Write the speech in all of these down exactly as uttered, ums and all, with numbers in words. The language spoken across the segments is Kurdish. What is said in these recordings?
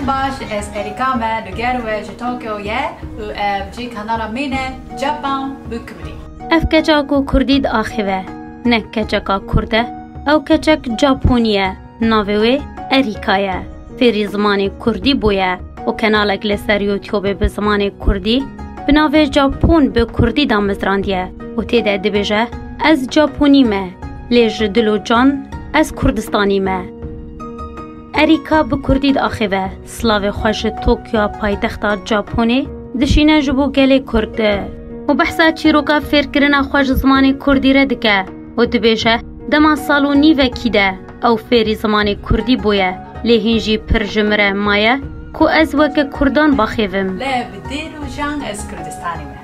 Baş, ez Erîka me, li gel we ji Tokyo ye û ev cî kanala min e, Japan bi Kurdî. Ev keça ku Kurdî diaxive, ne keçeka Kurd e, ew keçek Japonî ye, navê wê Erîka ye. Fêrî zimanê Kurdî bûye û kenalek li ser YouTubeê bi zimanê Kurdî bi navê Japon bi Kurdî damezrandiye û tê de dibêje, Ez Japonî me, lê ji dil û can ez Kurdistanî me. Erîka bi Kurdî diaxive, silavê xwe ji Tokyoya paytexta Japonê dişîne ji bo gelê Kurd û behsa çîroka fêrkirina xwe ji zimanê Kurdî re dike û dibêje, dema sal û nîvekî de ew fêrî zimanê Kurdî bûye, lê hîn jî pir ji min re maye ku ez weke Kurdan baxêvim. Lê bi dê rojan ez Kurdistanî me.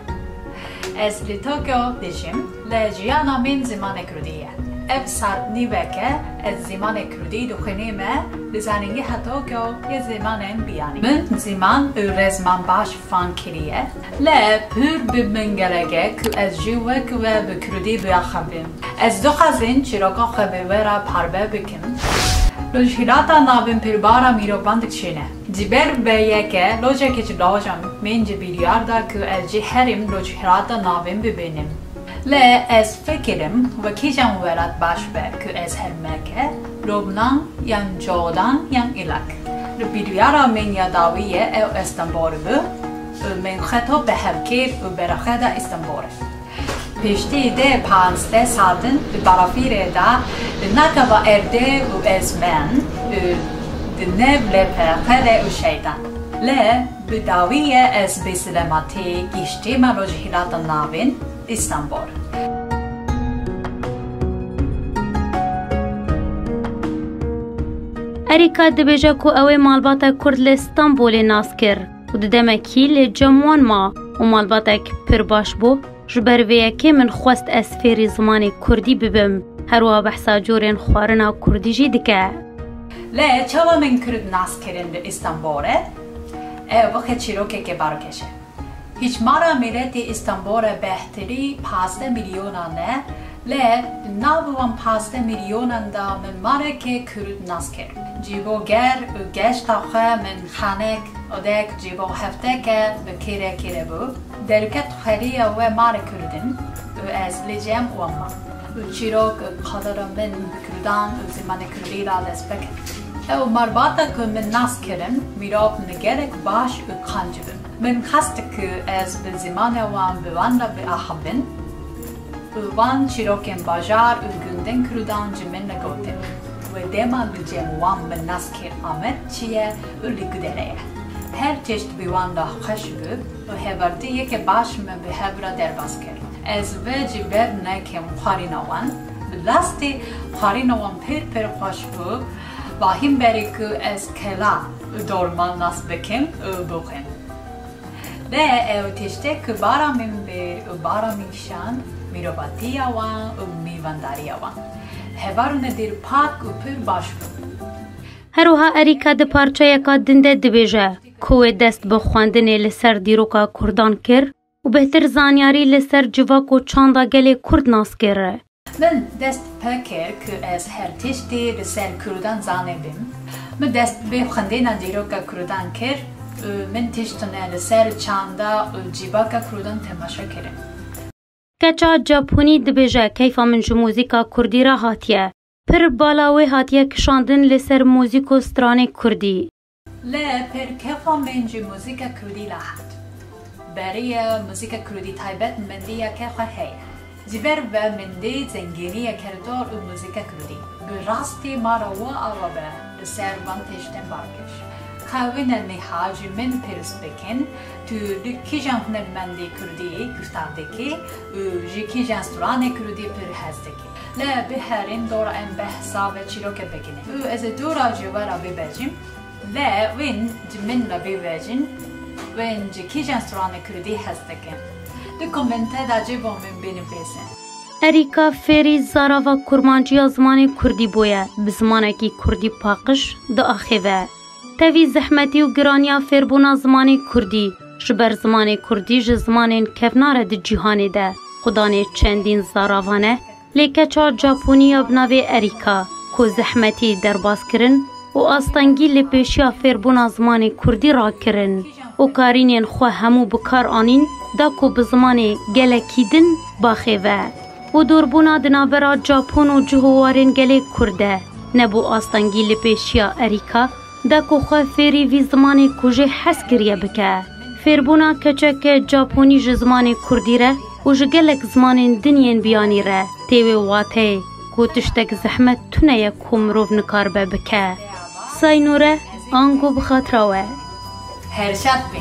Ez li Tokyo dijim, lê jiyana min zimanê Kurdî ye. Ev sal nîvek e ez zimanê Kurdî dixwînîme li Zanîngeha Tokyo yê Zimanên Biyanî. Min ziman û rezman baş fam kiriye, lê pir bi min gerek e ku ez jî wek we bi Kurdî biaxivim. Ez dixwazim çîroka xwe bi we re parve bikim. Rojhilata Navîn pir bara mirovan dikişîne. Ji ber vê yekê lojekê ji loja min jî biryar da ku ez jî herîm Rojhilata Navîn bibînim. Lê ez fikirim, wekî jan welat baş be ku ez hermeke, Lubnan yan Jordan yan Îraq. Li biryara min ya dawî ye ew Îstanbul bû û min xwe top bi hev kir û berê xwe da Îstanbulê. Piştî deh panzdeh sal din di balafirê de di nexeba erdê û ezmên û di nav lêpê xwe de û şeytan. Lê bi dawî ye ez bi selametî gihiştîme Rojhilata Navîn, Îstanbul. Erîka dibêje ku ew ê malbata Kurd li Stenbolê nas kir û di demekî li cem wan ma û malbatek pir baş bû. Ji ber vê yekê min xwest ez fêrî zimanê Kurdî bibim. Her wiha behsa corên xwarina Kurdî jî dike. Lê çawa min Kurd nas kirin li Îstanbulê? Ew bixe çîrokeke balkêş e. Hijmara miletê Îstanbulê bêhtirî pazdeh milyonan e, lê nav wan pazdeh milyonan de min mareke Kurd nas kir. Cîboger û geşta xwe min xanek, odek, cîbo hefteke bi kêre kêre bû. Derket xweriya we mare Kurd in û ez li cem wan mam. Û çîrok û qadera min bi Kurdan û zimanê Kurdî re dest pê kir. Ew malbata ku min nas kirin, mirov ne gelek baş û qanc bin. Min xwest ku ez bi zimanê wan bi wan re biaxivim û wan çîrokên bajar û gundên Kurdan ji min re gotin. Wê dema li cem wan min nas kir Amed çi ye û li ku derê ye. Her tişt bi wan re xweş bû û heverdî yekê baş min bi hev re derbas kir. Ez vê ji ber nekim xwarina wan, bi rastî xwarina wan pir pir xweş bû, ba hîn berî ku ez kela û dolma nas bikim û bixwim. Lê ew tiştê ku bara min bir û bara min şand, mirovatiya wan û mêvandariya wan. Hevalên dîrpak û pir baş bûn. Her wiha Erîka di parçeyeka din de dibêje ku wê dest bi xwendinê li ser dîroka Kurdan kir û bêhtir zanyarî li ser civak û çanda gelê Kurd nas kir. Min dest pê kir ku ez her tiştî li ser Kurdan zanibim. Min dest bi xwendina dîroka Kurdan kir û min tiştine li ser çanda û civaka Kurdan temaşe kirin. Keça Japonî dibêje, keyfa min ji muzîka Kurdî re hatiye. Pir bala wê hatiye kişandin li ser muzîk û stranê Kurdî. Lê pir kefa min ji muzîka Kurdî re hat. Beriya muzîka Kurdî taybetmendiyeke xwe heye. Ji ber ve min dî zengîniyeke dor û muzîka Kurdî. Bi rastî mara we ava be li ser van tiştên balkêş. Xewine niha ji min pirs bikin, tu li kîjan hunermendê Kurdî guhdar dikî û ji kîjan stranê Kurdî pir hez dikî? Lê biherin dora em behsa ve çîroke bikin. Û ez ê dora ji we re bibêjim. Lê wên ji min re bibêjin, wên ji kîjan stranê Kurdî hez dikin? Di komente de cîbo min binivîsin. Erîka Fêrî zarava kurmanciya zimanê Kurdî bûye, bi zimanekî Kurdî paqij diaxive. Tevî zehmetî û giraniya fêrbûna zimanê Kurdî, ji ber zimanê Kurdî ji zimanên kevnar e di cîhanê de, xudanê çendîn zaravan e, lê keça Japonî ya bi navê Erîka, ku zehmetî derbas kirin, û astengî li pêşiya fêrbûna zimanê kurdî rakirin û karînên xwe hemû bi kar anîn da ku bi zimanê gelekî din baxêve. Û dorbûna di navbera Japon û cih û warên gelê kurd de nebû astengî li pêşiya erîka da ku xwe fêrî vî zimanê ku jê hez kiriye bike. Fêrbûna keçeke Japonî ji zimanê kurdî re û ji gelek zimanên din yên biyanî re tê wê wateyê ku tiştek zehmet tune ye ku mirov nikaribe bike. Saynûre, ango bi xatira we. Her şad be.